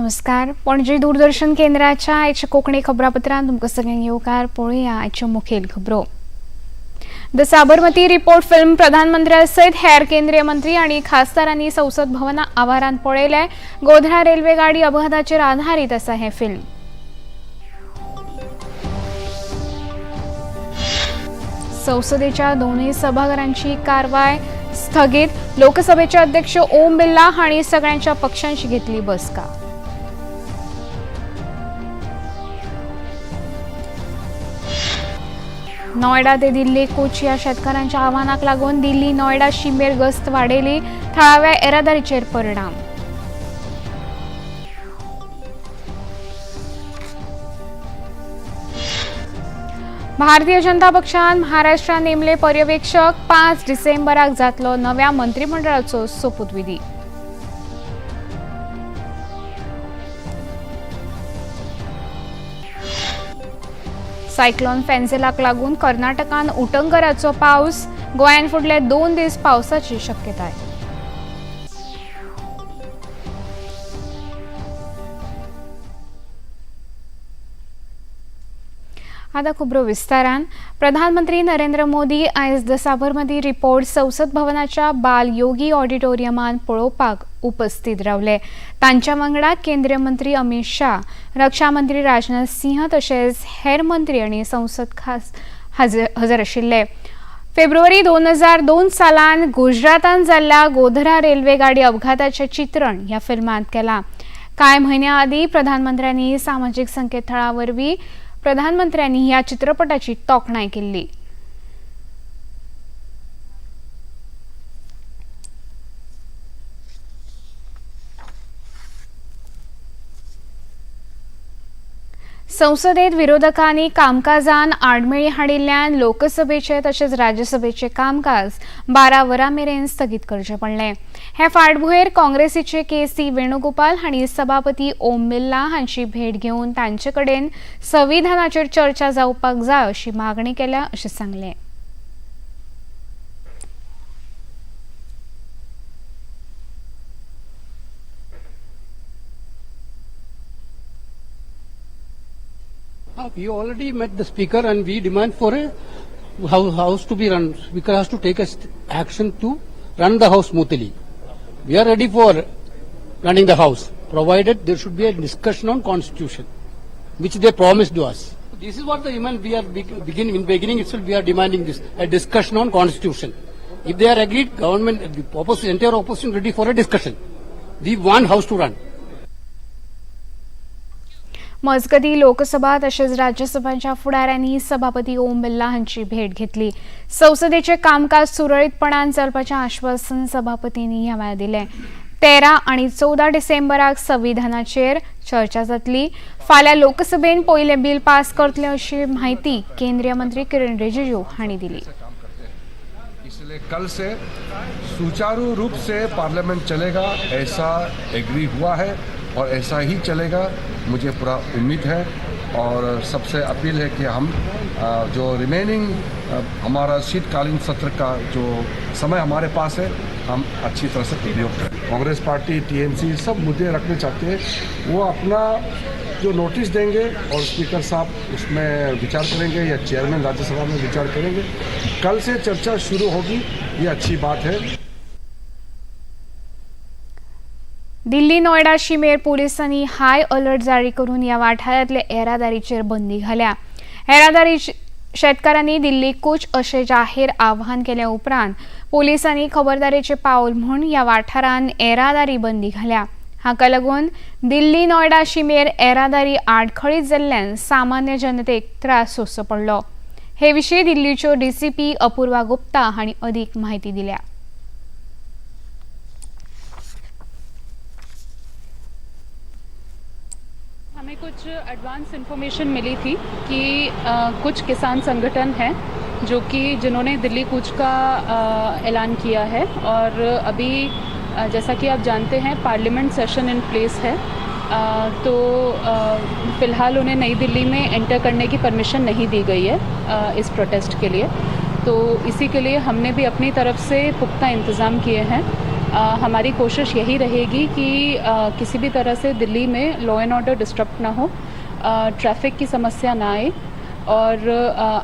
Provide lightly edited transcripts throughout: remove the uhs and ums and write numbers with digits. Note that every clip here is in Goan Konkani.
नमस्कार. पणजी दूरदर्शन केंद्राच्या आयच्या कोंकणी खबरापत्रांत तुमकां सगळ्यांक येवकार. पळोवया आयच्यो मुखेल खबरो. The Sabarmati report film प्रधानमंत्र्या सयत हेर केंद्रीय मंत्री आनी खासदारांनी संसद भवना आवारांत पळयलें. गोधरा रेल्वे गाडी अपघाताचेर आधारीत आसा हें फिल्म. संसदेच्या दोनूय सभाघरांची कारवाय स्थगीत. लोकसभेचे अध्यक्ष ओम बिर्ला हांणी सगळ्यांच्या पक्षांशी घेतली बसका. नोएडा ते दिल्ली कूच ह्या शेतकारांच्या आव्हानाक लागून दिल्ली नोएडा शिमेर गस्त वाडयली. थळाव्या येरादारीचेर परिणाम. भारतीय जनता पक्षान महाराष्ट्रात नेमले पर्यवेक्षक. 5 डिसेंबराक जातलो नव्या मंत्रिमंडळाचो सोपूतविधी. सायक्लोन फेंझेलाक लागून कर्नाटकान उटंगराचो पावस. गोंयांत फुडले 2 दीस पावसाची शक्यताय. आतां खबरो विस्तारान. प्रधानमंत्री नरेंद्र मोदी आयज the Sabarmati report संसद भवनाच्या बाल योगी ऑडिटोरियमान पळोवपाक उपस्थित रावले. तांच्या वांगडा केंद्रीय मंत्री अमित शाह, रक्षा मंत्री राजनाथ सिंह तशेंच हेर मंत्री आनी संसद खास हजर आशिल्ले. फेब्रुवारी 2002 सालान गुजरातान जाल्ल्या गोधरा रेल्वे गाडी अपघाताचें चित्रण ह्या फिल्मांत केलां. कांय म्हयन्यां आदीं प्रधानमंत्र्यांनी सामाजीक संकेतथळा वरवीं प्रधानमंत्र्यांनी ह्या चित्रपटाची तोखणाय केल्ली. संसदेत विरोधकांनी कामकाजान आडमेळी हाडिल्ल्यान लोकसभेचे तशेंच राज्यसभेचे कामकाज 12 वरां मेरेन स्थगीत करचें पडलें. हे फाटभुंयेर काँग्रेसीचे के सी वेणुगोपाल हांणी सभापती ओम बिर्ला हांची भेट घेवन तांचे कडेन संविधानाचेर चर्चा जावपाक जाय अशी मागणी केल्या अशें सांगलें. We already met the speaker and we demand for a house to be run. Speaker has to take a action to run the house smoothly. We are ready for running the house, provided there should be a discussion on constitution, which they promised to us. This is what the demand we are beginning. In beginning itself, we are demanding this, a discussion on constitution. If they are agreed, government, the opposition, entire opposition ready for a discussion. We want house to run. मजगती लोकसभा तशेंच राज्यसभांच्या फुडाऱ्यांनी सभापती ओम बिर्ला हांची भेट घेतली. संसदेचे कामकाज सुरळीतपणान चलपाचें आश्वासन सभापतींनी ह्या वेळार दिलें. 13 आनी 14 डिसेंबराक संविधानाचेर चर्चा जातली. फाल्यां लोकसभेन पयलें बिल पास करतले अशी म्हायती केंद्रीय मंत्री किरण रिजिजू हांणी दिली. इसलिए कल से सुचारू रूप से पार्लियामेंट चलेगा, ऐसा एग्री हुआ है और ऐसा ही चलेगा, मुझे पूरा उम्मीद है। और सबसे अपील है कि हम जो रिमेनिंग हमारा शीतकालीन सत्र का जो समय हमारे पास है, हम अच्छी तरह से उपयोग करें। कांग्रेस पार्टी, टीएमसी सब मुद्दे रखने चाहते हैं, वो अपना जो नोटिस देंगे और स्पीकर साहब उसमें विचार करेंगे या चेयरमैन राज्यसभा में विचार करेंगे। कल से चर्चा शुरू होगी, ये अच्छी बात है। दिल्ली नोएडा शिमेर पोलिसांनी हाय अलर्ट जारी करून ह्या वाठारांतले येरादारीचेर बंदी घाल्या. येरादारी शेतकारांनी दिल्ली कूच अशें जाहीर आव्हान केल्या उपरांत पोलिसांनी खबरदारीचें पावल म्हूण ह्या वाठारांत येरादारी बंदी घाल्या. हाका लागून दिल्ली नोएडा शिमेर येरादारी आडखळीत जाल्ल्यान सामान्य जनतेक त्रास सोंसचो पडलो. हे विशीं दिल्लीच्यो डीसीपी अपूर्वा गुप्ता हांणी अदीक म्हायती दिल्या. हमें कुछ एडवांस इन्फॉर्मेशन मिली थी कि कुछ किसान संगठन हैं जो कि जिन्होंने दिल्ली कूच का ऐलान किया है और अभी जैसा कि आप जानते हैं पार्लियामेंट सेशन इन प्लेस है, तो फ़िलहाल उन्हें नई दिल्ली में एंटर करने की परमिशन नहीं दी गई है इस प्रोटेस्ट के लिए। तो इसी के लिए हमने भी अपनी तरफ से पुख्ता इंतज़ाम किए हैं। हमारी कोशिश यही रहेगी कि किसी भी तरह से दिल्ली में लॉ एंड ऑर्डर डिस्टर्ब ना हो, ट्रैफिक की समस्या ना आए और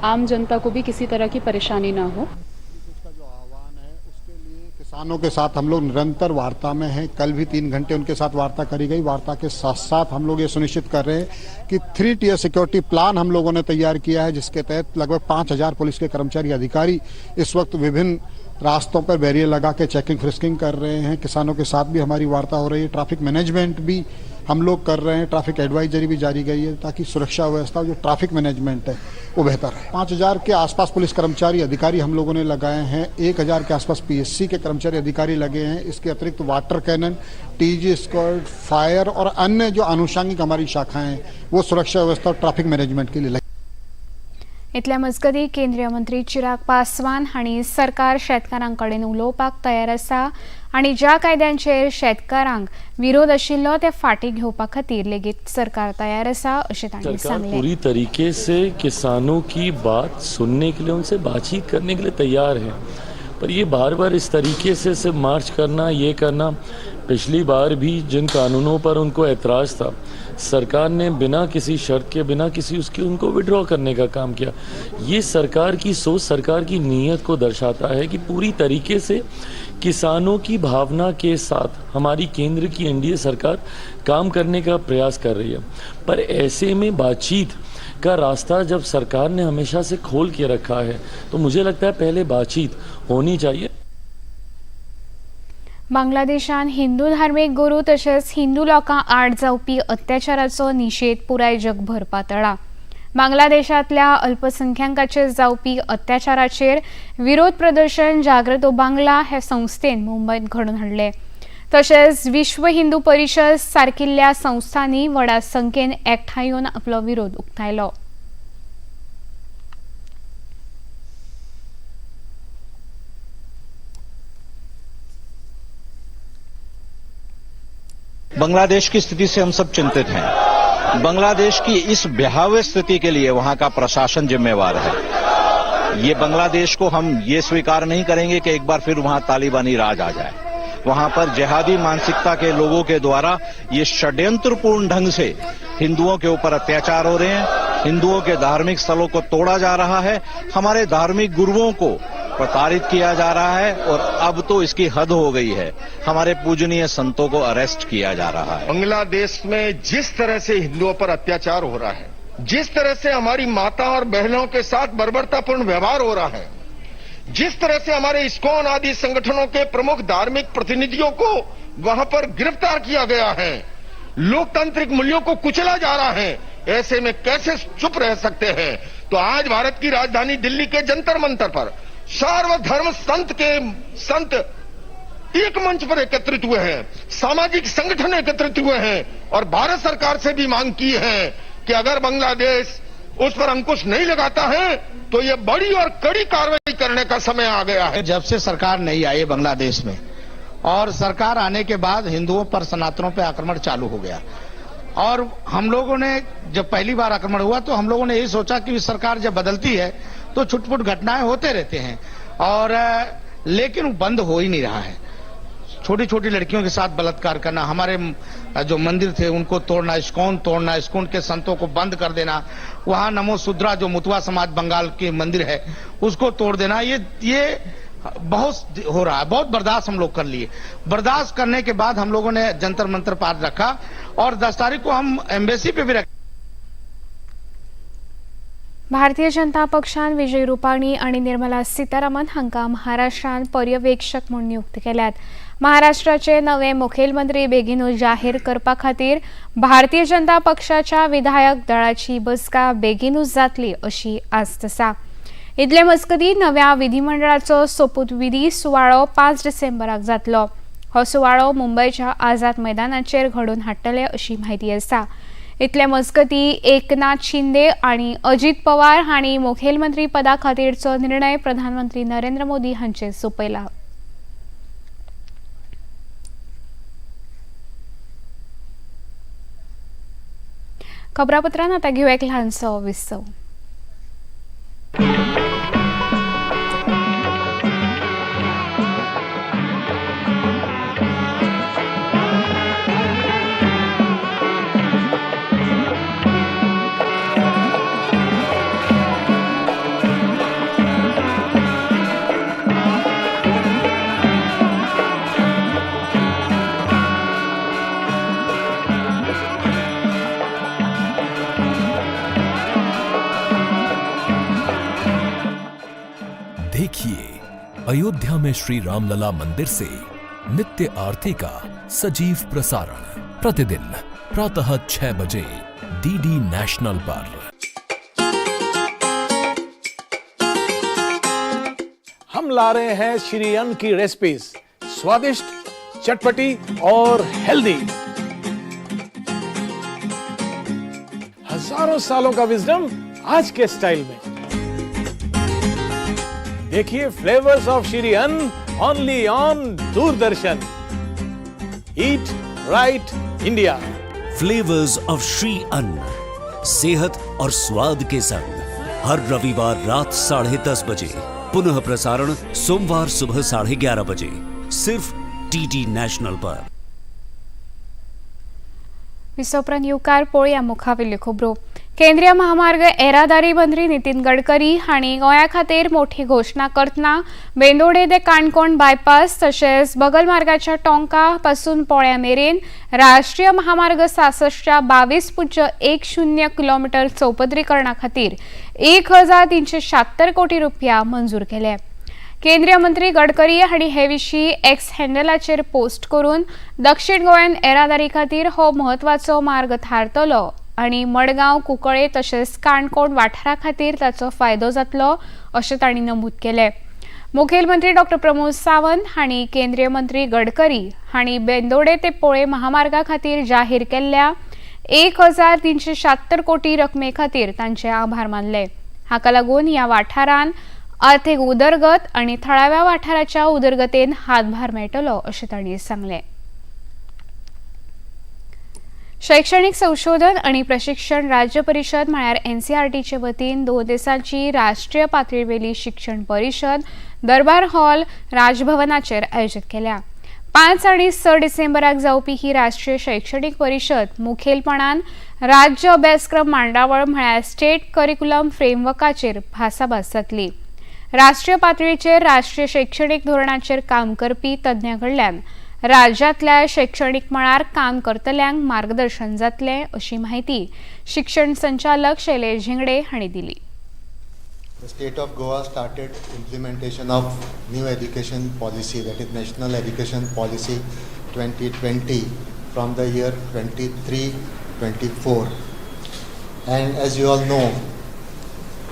आम जनता को भी किसी तरह की परेशानी ना हो। का जो आह्वान है उसके लिए किसानों के साथ हम लोग निरंतर वार्ता में हैं। कल भी 3 घंटे उनके साथ वार्ता करी गई। वार्ता के साथ साथ हम लोग ये सुनिश्चित कर रहे हैं कि 3 टियर सिक्योरिटी प्लान हम लोगों ने तैयार किया है, जिसके तहत लगभग 5000 पुलिस के कर्मचारी अधिकारी इस वक्त विभिन्न रास्तों पर बैरियर लगा के चेकिंग फ्रिस्किंग कर रहे हैं। किसानों के साथ भी हमारी वार्ता हो रही है, ट्रैफिक मैनेजमेंट भी हम लोग कर रहे हैं, ट्रैफिक एडवाइजरी भी जारी गई है ताकि सुरक्षा व्यवस्था जो ट्रैफिक मैनेजमेंट है वो बेहतर है। 5000 के आसपास पुलिस कर्मचारी अधिकारी हम लोगों ने लगाए हैं, 1000 के आसपास पीएससी के कर्मचारी अधिकारी लगे हैं। इसके अतिरिक्त water cannon, TG squad, fire और अन्य जो आनुषंगिक हमारी शाखाएं हैं वो सुरक्षा व्यवस्था और ट्रैफिक मैनेजमेंट के लिए लगी। इतल्या मजगतीं केंद्रीय मंत्री चिराग पासवान हांणी सरकार शेतकारां कडेन उलोवपाक तयार आसा आनी ज्या कायद्यांचेर शेतकारांक विरोध आशिल्लो ते फाटीं घेवपा खातीर लेगीत सरकार तयार आसा अशें तांणी सरकार सांगलें। पूरी तरीके से किसानों की बात सुनने के लिए, उनसे बातचीत करने के लिए तैयार है, पर ये बार बार इस तरीके से सिर्फ मार्च करना, ये करना, पिछली बार भी जिन कानूनों पर उनको ऐतराज़ था सरकार ने बिना किसी शर्त के, बिना किसी उसके उनको विड्रॉ करने का काम किया। ये सरकार की सोच, सरकार की नीयत को दर्शाता है कि पूरी तरीके से किसानों की भावना के साथ हमारी केंद्र की एनडीए सरकार काम करने का प्रयास कर रही है। पर ऐसे में बातचीत का रास्ता जब सरकार ने हमेशा से खोल के रखा है तो मुझे लगता है पहले बातचीत होनी चाहिए। बांगलादेशान हिंदू धार्मीक गुरू तशेंच हिंदू लोकां आड जावपी अत्याचाराचो निशेध पुराय जगभर पातळ्ळा। बांगलादेशांतल्या अल्पसंख्याकांचेर जावपी अत्याचाराचेर विरोध प्रदर्शन जागृत बांगला हे संस्थेन मुंबयत घडोवन हाडलें। तशेंच विश्व हिंदू परिशद सारकिल्ल्या संस्थांनी व्हडा संख्येन एकठांय येवन आपलो विरोध उक्तायलो। बांग्लादेश की स्थिति से हम सब चिंतित हैं। बांग्लादेश की इस भयावह स्थिति के लिए वहां का प्रशासन जिम्मेवार है। ये बांग्लादेश को हम ये स्वीकार नहीं करेंगे कि एक बार फिर वहां तालिबानी राज आ जाए। वहां पर जिहादी मानसिकता के लोगों के द्वारा ये षड्यंत्रपूर्ण ढंग से हिंदुओं के ऊपर अत्याचार हो रहे हैं, हिंदुओं के धार्मिक स्थलों को तोड़ा जा रहा है, हमारे धार्मिक गुरुओं को प्रताड़ित किया जा रहा है और अब तो इसकी हद हो गई है, हमारे पूजनीय संतों को अरेस्ट किया जा रहा है। बांग्लादेश में जिस तरह से हिंदुओं पर अत्याचार हो रहा है, जिस तरह से हमारी माता और बहनों के साथ बर्बरतापूर्ण व्यवहार हो रहा है, जिस तरह से हमारे इस्कॉन आदि संगठनों के प्रमुख धार्मिक प्रतिनिधियों को वहां पर गिरफ्तार किया गया है, लोकतांत्रिक मूल्यों को कुचला जा रहा है, ऐसे में कैसे चुप रह सकते हैं? तो आज भारत की राजधानी दिल्ली के जंतर मंतर पर सर्वधर्म संत के संत एक मंच पर एकत्रित हुए हैं, सामाजिक संगठन एकत्रित हुए हैं और भारत सरकार से भी मांग की है कि अगर बांग्लादेश उस पर अंकुश नहीं लगाता है तो ये बड़ी और कड़ी कार्रवाई करने का समय आ गया है। जब से सरकार नहीं आई बांग्लादेश में और सरकार आने के बाद हिंदुओं पर, सनातनों पर आक्रमण चालू हो गया और हम लोगों ने जब पहली बार आक्रमण हुआ तो हम लोगों ने यही सोचा कि सरकार जब बदलती है तो छुटपुट घटनाएं होते रहते हैं और लेकिन बंद हो ही नहीं रहा है। छोटी छोटी लड़कियों के साथ बलात्कार करना, हमारे जो मंदिर थे उनको तोड़ना, इस्कॉन तोड़ना, इस्कॉन के संतों को बंद कर देना, वहां नमो शूद्रा जो मुतवा समाज बंगाल के मंदिर है उसको तोड़ देना, ये बहुत हो रहा है। बहुत बर्दाश्त हम लोग कर लिए। बर्दाश्त करने के बाद हम लोगों ने जंतर मंतर पार रखा और 10 तारीख को हम एम्बेसी पे भी रखा। भारतीय जनता पक्षान विजय रुपाणी आनी निर्मला सीतारामन हांकां महाराष्ट्रान पर्यवेक्षक म्हूण नियुक्त केल्यात। महाराष्ट्राचे नवे मुखेलमंत्री बेगीनूच जाहीर करपा खातीर भारतीय जनता पक्षाच्या विधायक दळाची बसका बेगीनूच जातली अशी आस्त आसा। इतले मजगतीं नव्या विधिमंडळाचो सोपूतविधी सुवाळो 5 डिसेंबराक जातलो। हो सुवाळो मुंबयच्या आझाद मैदानाचेर घडोवन हाडटले अशी म्हायती आसा। इतले मजगतीं एकनाथ शिंदे आनी अजित पवार हांणी मुखेलमंत्री पदा खातीरचो निर्णय प्रधानमंत्री नरेंद्र मोदी हांचेर सोंपयला। खबरापत्रान आतां घेवया एक ल्हानसो विसव। अयोध्या में श्री रामलला मंदिर से नित्य आरती का सजीव प्रसारण प्रतिदिन प्रातः 6 बजे डीडी नेशनल पर। हम ला रहे हैं श्री अन्न की रेसिपीज, स्वादिष्ट, चटपटी और हेल्दी। हजारों सालों का विजडम आज के स्टाइल में। देखिए flavours of Shri Anna only on Doordarshan. Eat right India. Flavours of Shri Anna, सेहत और स्वाद के संग, हर रविवार रात 10:30 बजे, पुनः प्रसारण सोमवार सुबह 11:30 बजे, सिर्फ डीडी नेशनल पर। विसोपरांत येवकार पळोवया मुखावेल्यो खबरो। केंद्रीय महामार्ग येरादारी मंत्री नितीन गडकरी हांणी गोंया खातीर मोठी घोशणा करतना बेंदोडे ते काणकोण बायपास तशेंच बगलमार्गाच्या टोंका पासून पोळ्या मेरेन राष्ट्रीय महामार्ग 66च्या 22.10 किलोमिटर चौपदरीकरणा खातीर 1376 कोटी रुपया मंजूर केले। केंद्रीय मंत्री गडकरी हांणी हे विशीं एक्स हँडलाचेर पोस्ट करून दक्षिण गोंयांत येरादारी खातीर हो म्हत्वाचो मार्ग थारतलो आनी मडगांव, कुंकळे तशेंच काणकोण वाठारा खातीर ताचो फायदो जातलो अशें तांणी नमूद केलें। मुखेलमंत्री डॉ प्रमोद सावंत हांणी केंद्रीय मंत्री गडकरी हांणी बेंदोडे ते पोळे महामार्गा खातीर जाहीर केल्ल्या 1376 कोटी रकमे खातीर तांचे आभार मानले। हाका लागून ह्या वाठारांत आर्थिक उदरगत आनी थळाव्या वाठाराच्या उदरगतेन हातभार मेळटलो अशें तांणी सांगलें। शैक्षणिक संशोधन आणि प्रशिक्षण राज्य परिषद म्हळ्यार एनसीआरटीचे वतीन 2 दिसांची राष्ट्रीय पातळीवेली शिक्षण परिषद दरबार हॉल राजभवनाचेर आयोजित केल्या। 5 आणि 6 डिसेंबराक जावपी ही राष्ट्रीय शैक्षणिक परिषद मुखेलपणान राज्य अभ्यासक्रम मांडावळ म्हळ्यार स्टेट करिक्युलम फ्रेमवर्काचेर भासाभास जातली। राष्ट्रीय पातळीचेर राष्ट्रीय शैक्षणिक धोरणाचेर काम करपी तज्ञां कडल्यान राज्यांतल्या शैक्षणिक मळार काम करतल्यांक मार्गदर्शन जातलें अशी माहिती शिक्षण संचालक शैलेश झिंगडे हांणी दिली। The state of Goa started implementation of new education policy, that is National Education Policy 2020 from the year 23-24. And as you all know,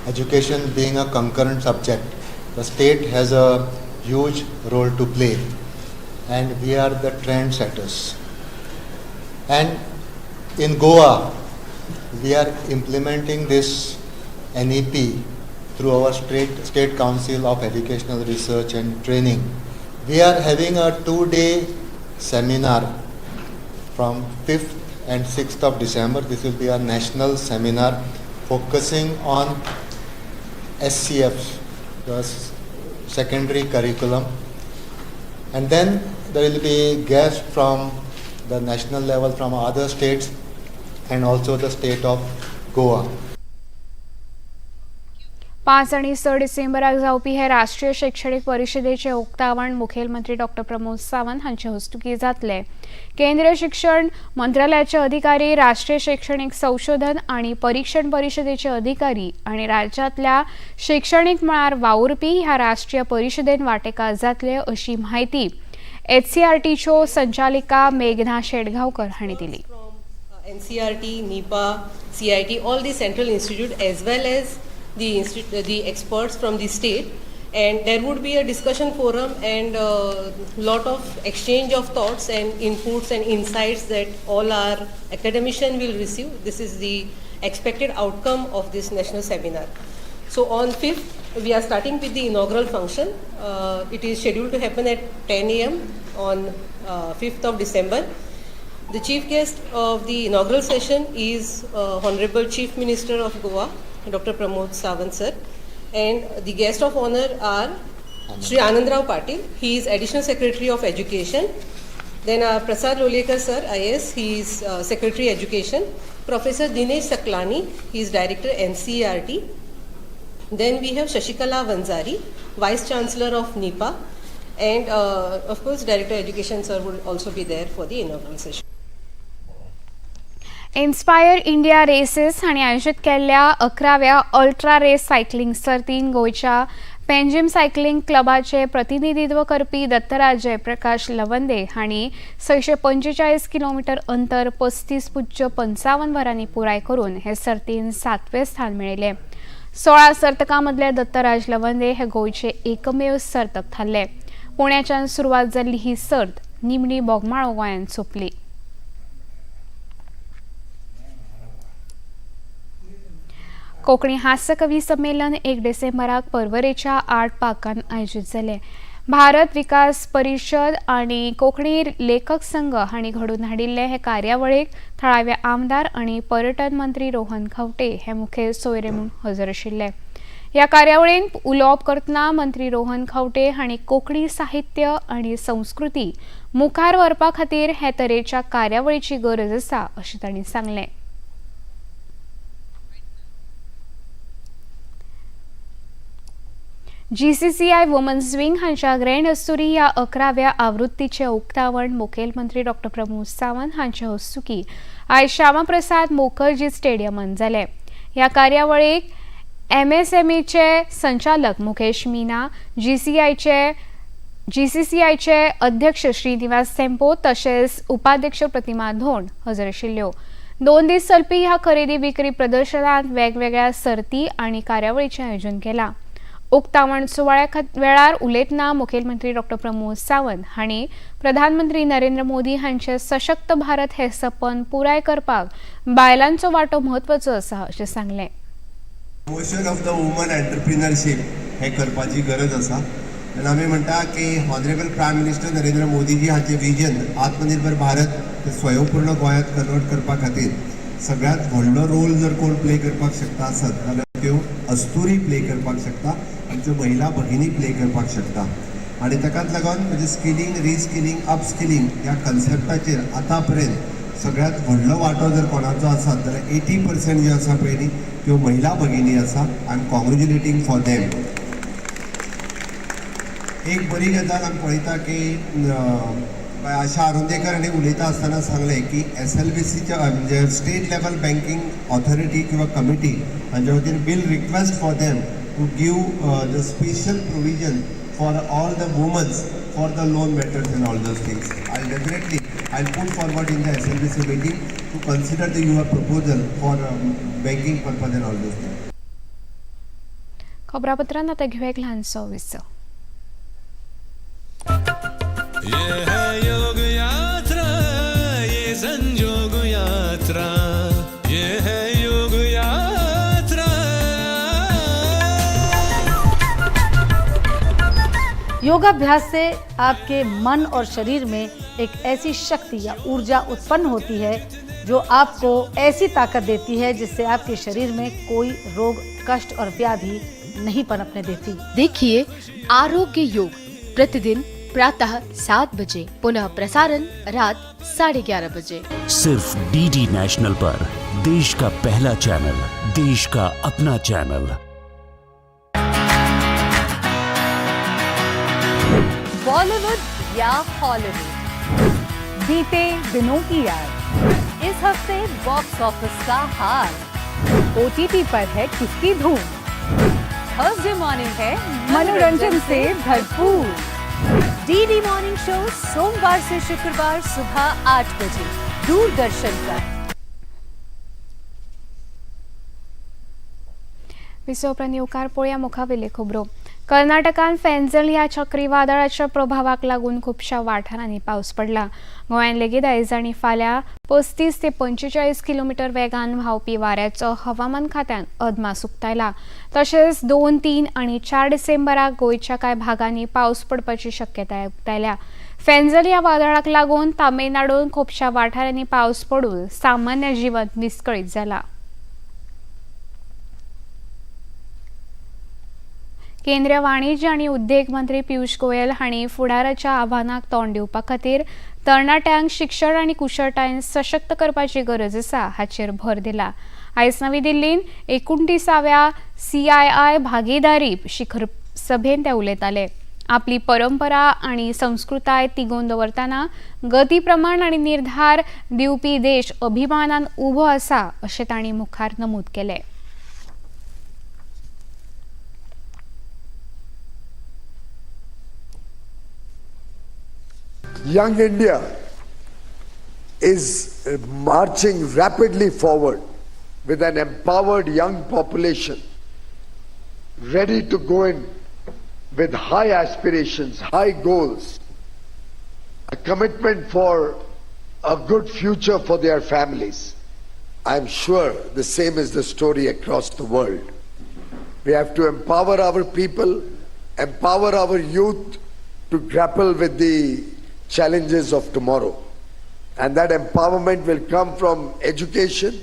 education being a concurrent subject, the state has a huge role to play, and we are the trendsetters. And in Goa, we are implementing this NEP through our State Council of Educational Research and Training. We are having a 2-day seminar from 5th and 6th of December. This will be a national seminar focusing on SCF, the secondary curriculum. And then there will be guests from the national level, from other states, and also the state of Goa. 5 आणि 6 डिसेंबराक जावपी हे राष्ट्रीय शैक्षणिक परिषदेचे उक्तावण मुखेलमंत्री डॉ प्रमोद सावंत हांचे हस्तुकीं जातले। केंद्रीय शिक्षण मंत्रालयाचे अधिकारी, राष्ट्रीय शैक्षणिक संशोधन आणि परीक्षण परिषदेचे अधिकारी आणि राज्यांतल्या शैक्षणिक मळार वावुरपी ह्या राष्ट्रीय परिषदेन वाटेकार जातले अशी माहिती एचसीआरटीच्यो संचालिका मेघना शेटगांवकर हांणी दिली। NCERT, NIPA, CIT, all the central institute as well as the experts from the state, and there would be a discussion forum and a lot of exchange of thoughts and inputs and insights that all our academicians will receive. This is the expected outcome of this national seminar. So on 5th, we are starting with the inaugural function. It is scheduled to happen at 10 a.m. on 5th of December. The chief guest of the inaugural session is Honorable Chief Minister of Goa, Dr. Pramod Sawant sir, and the guest of honor are Shri Anandrao Patil. He is Additional Secretary of Education. Then Prasad Lolekar sir, IAS, he is Secretary Education. Professor Dinesh Saklani, he is Director NCERT. Then we have Shashikala Vanzari, Vice Chancellor of NIPA, and of course Director Education sir will also be there for the inaugural session. Inspire India races हांणी आयोजीत केल्ल्या 11व्या अल्ट्रा रेस सायकलिंग सर्तीन गोंयच्या पेंजिम सायकलिंग क्लबाचे प्रतिनिधित्व करपी दत्तराज जयप्रकाश लवंदे हांणी 645 किलोमीटर अंतर 35.55 वरांनी पुराय करून हे सर्तीन 7वें स्थान मेळयलें. 16 सर्तकां मदले दत्तराज लवंदे हे गोंयचे एकमेव सर्तक थारले. पुण्याच्यान सुरवात जाल्ली ही सर्त निमणी बोगमाळो गोंयांत सोंपली. कोंकणी हास्यकवी संमेलन 1 डिसेंबराक पर्वरेच्या 8 पार्कान आयोजीत जालें. भारत विकास परिशद आनी कोंकणी लेखक संघ हांणी घडोवन हाडिल्ले हे कार्यावळीक थळावे आमदार आनी पर्यटन मंत्री रोहन खंवटे हे मुखेल सोयरे म्हूण हजर आशिल्ले. ह्या कार्यावळींत उलोवप करतना मंत्री रोहन खंवटे हांणी कोंकणी साहित्य आनी संस्कृती मुखार व्हरपा खातीर हे तरेच्या कार्यावळीची गरज आसा अशें तांणी सांगलें. जीसीसीआय वुमन्स विंग हांच्या ग्रँड अस्तुरी ह्या 11व्या आवृत्तीचें उक्तावण मुखेलमंत्री डॉ प्रमोद सावंत हांचे हस्तुकी आयज श्यामाप्रसाद मुखर्जी स्टेडियमांत जालें. ह्या कार्यावळीक एमएसएमईचे संचालक मुकेश मीना, जीसीसीआयचे अध्यक्ष श्रीनिवास सेम्पो तशेंच उपाध्यक्ष प्रतिमा धोंड हजर आशिल्ल्यो. 2 दीस चलपी ह्या खरेदी विक्री प्रदर्शनांत वेगवेगळ्या सर्ती आनी कार्यावळीचें आयोजन केलां. उक्तावण सुवाळ्या वेळार उलयतना मुखेलमंत्री डॉ प्रमोद सावंत हांणी प्रधानमंत्री नरेंद्र मोदी हांचे सशक्त भारत हे सपन पुराय करपाक बायलांचो वांटो म्हत्वाचो आसा अशें सांगलें. Promotion of the woman entrepreneurship हे करपाची गरज आसा आनी आमी म्हणटा की honourable prime minister Narendra Modiji हांचे विजन आत्मनिर्भर भारत ते स्वयंपूर्ण गोंयांत कन्वर्ट करपा खातीर सगळ्यांत व्हडलो रोल जर कोण प्ले करपाक शकता आसत जाल्यार त्यो अस्तुरी प्ले करपाक शकता, आमच्यो महिला भगिनी प्ले करपाक शकता. आनी ताकाच लागून म्हणजे स्किलिंग, रिस्किलिंग, अपस्किलिंग ह्या कन्सेप्टाचेर आतां पर्यंत सगळ्यांत व्हडलो वांटो जर कोणाचो आसा जाल्यार 80% ज्यो आसा पळय न्ही त्यो महिला भगिनी आसा. I am congratulating for them. एक बरी गजाल आमी पळयता की आशा आरोंदेकर हांणी उलयता आसतना सांगलें की एसएलबीसीच्या म्हणजे स्टेट लेवल बँकींग ऑथॉरिटी किंवा कमिटी हांच्या वतीन bill request for them to give the special provision for all the womens for the loan matters and all those things. I definitely I put forward in the SLBC meeting to consider the your proposal for banking purpose and all those things. खबरापत्रांत आतां घेवया एक ल्हानसो विसव. ये है योग यात्रा, ये संजोग यात्रा, ये है योग यात्रा. योगाभ्यास से आपके मन और शरीर में एक ऐसी शक्ति या ऊर्जा उत्पन्न होती है जो आपको ऐसी ताकत देती है जिससे आपके शरीर में कोई रोग, कष्ट और व्याधि नहीं पनपने देती। देखिए आरोग्य योग प्रतिदिन प्रातः 7 बजे, पुनः प्रसारण रात 11:30 बजे, सिर्फ डीडी नेशनल पर। देश का पहला चैनल, देश का अपना चैनल। बॉलीवुड या हॉलीवुड, बीते दिनों की याद, इस हफ्ते बॉक्स ऑफिस का हाल, ओटीटी पर है किसकी धूम, थर्सडे मॉर्निंग है मनोरंजन से भरपूर। डीडी मॉर्निंग शो सोमवार से शुक्रवार सुबह 8 बजे दूरदर्शन पर। विसव येवकार पळोवया मुखावेले खबरो. कर्नाटकान फेंजल ह्या चक्रीवादळाच्या प्रभावाक लागून खुबश्या वाठारांनी पावस पडला. गोंयांत लेगीत आयज आनी फाल्यां 35 ते 45 किलोमिटर वेगान व्हांवपी वाऱ्याचो हवामान खात्यान अदमास उक्तायला. तशेंच 2, 3 आनी 4 डिसेंबराक गोंयच्या कांय भागांनी पावस पडपाची शक्यताय उक्तायल्या. फेंजल ह्या वादळाक लागून तामिळनाडून खुबश्या वाठारांनी पावस पडून सामान्य जीवन विस्कळीत जाला. केंद्रीय वाणिज्य आनी उद्देग मंत्री पियूष गोयल हांणी फुडाराच्या आव्हानाक तोंड दिवपा खातीर तरणाट्यांक शिक्षण आनी कुशळटायेन सशक्त करपाची गरज आसा हाचेर भर दिला. आयज नवी दिल्लींत 29व्या सीआयआय भागीदारी शिखर सभेंत ते उलयताले. आपली परंपरा आनी संस्कृताय तिगोवन दवरतना गती प्रमाण आनी निर्धार दिवपी देश अभिमानान उबो आसा अशें तांणी मुखार नमूद केलें. Young India is marching rapidly forward with an empowered young population ready to go in with high aspirations, high goals, a commitment for a good future for their families. I'm sure the same is the story across the world. We have to empower our people, empower our youth to grapple with the challenges of tomorrow. And that empowerment will come from education,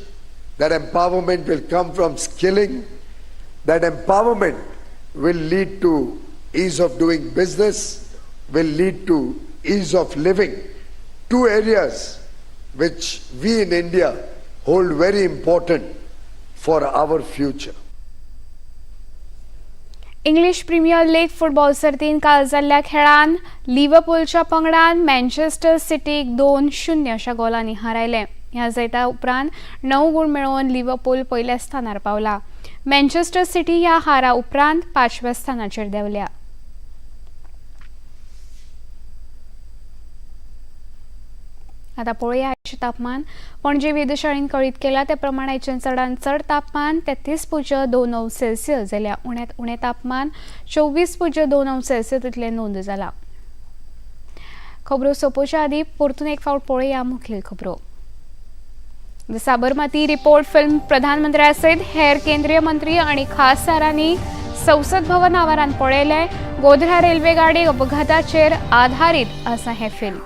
that empowerment will come from skilling, that empowerment will lead to ease of doing business, will lead to ease of living. Two areas which we in India hold very important for our future. English Premier League football सर्तीन काल जाल्ल्या खेळान लिव्हरपूलच्या पंगडान मँचेस्टर सिटीक 2-0 अशा गोलांनी हारायलें. ह्या जैता उपरांत 9 गूण मेळोवन लिव्हरपूल पयल्या स्थानार पावला. मँचेस्टर सिटी ह्या हारा उपरांत 5व्या स्थानाचेर देंवल्या. आता पळोवया आयचें तापमान. पणजे वेधशाळेन कळीत केला त्या प्रमाण आयचें चडांत चड तापमान 33.29 सेल्सियस जाल्यार उण्यांत उणें तापमान 24.29 सेल्सियस इतलें नोंद जाला. खबरो सोंपोवच्या आदीं परतून एक फावट पळोवया मुखेल खबरो. The Sabarmati report film प्रधानमंत्र्या सयत हेर केंद्रीय मंत्री आनी खासदारांनी संसद भवन आवारांत पळयलें. गोध्रा रेल्वे गाडी अपघाताचेर आधारीत आसा हें फिल्म.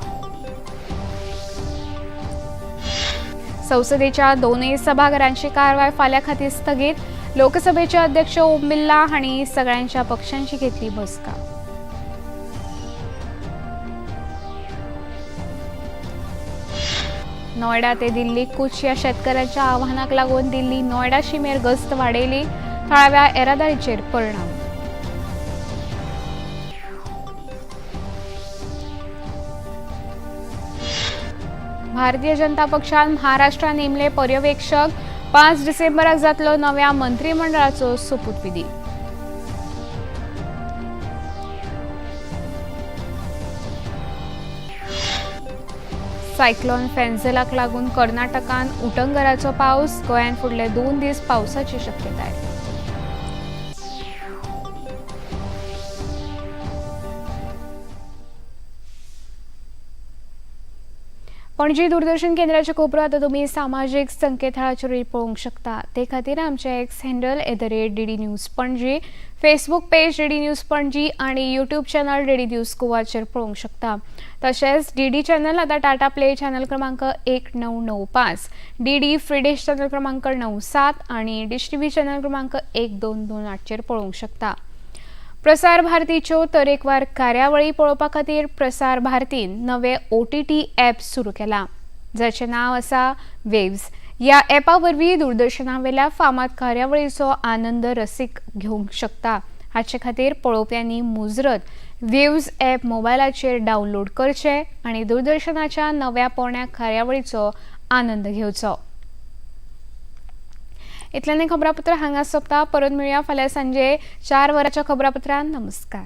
संसदेच्या दोनूय सभाघरांची कारवाय फाल्यां खातीर स्थगीत. लोकसभेचे अध्यक्ष ओम बिर्ला हांणी सगळ्यांच्या पक्षांची घेतली बसका. नोएडा ते दिल्ली कूच ह्या शेतकऱ्यांच्या आव्हानाक लागून दिल्ली नोएडा शिमेर गस्त वाडयली. थळाव्या येरादारीचेर परिणाम. भारतीय जनता पक्षान महाराष्ट्रात नेमले पर्यवेक्षक. 5 डिसेंबराक जातलो नव्या मंत्रिमंडळाचो सोपूतविधी. सायक्लोन फेंझलाक लागून कर्नाटकान उटंगराचो पावस. गोंयांत फुडले 2 दीस पावसाची शक्यताय. पणजी दूरदर्शन केंद्राचे खबरो आतां तुमी सामाजीक संकेतथळाचेरूय पळोवंक शकता. ते खातीर आमचे X handle @DD News Panaji, Facebook page DD News Panaji आनी यूट्यूब चॅनल डीडी न्यूज गोवाचेर पळोवंक शकता. तशेंच डीडी चॅनल आतां टाटा प्ले चॅनल क्रमांक 1995, डीडी फ्री डिश चॅनल क्रमांक 97 आनी डिश टीव्ही चॅनल क्रमांक 1228चेर पळोवंक शकता. प्रसार भारतीच्यो तरेकवार कार्यावळी पळोवपा खातीर प्रसार भारतीन नवे OTT app सुरू केला, जाचें नांव आसा वेव्स. ह्या ॲपा वरवीं दूरदर्शनावेल्या फामाद कार्यावळीचो आनंद रसीक घेवंक शकता. हाचे खातीर पळोवप्यांनी मुजरत वेव्स ॲप मोबायलाचेर डावनलोड करचें आनी दूरदर्शनाच्या नव्या पोरण्या कार्यावळीचो आनंद घेवचो. इतल्याने खबरापत्र हांगा सोंपता. परत मेळुया फाल्यां सांजे 4 वरांच्या खबरापत्रान. नमस्कार.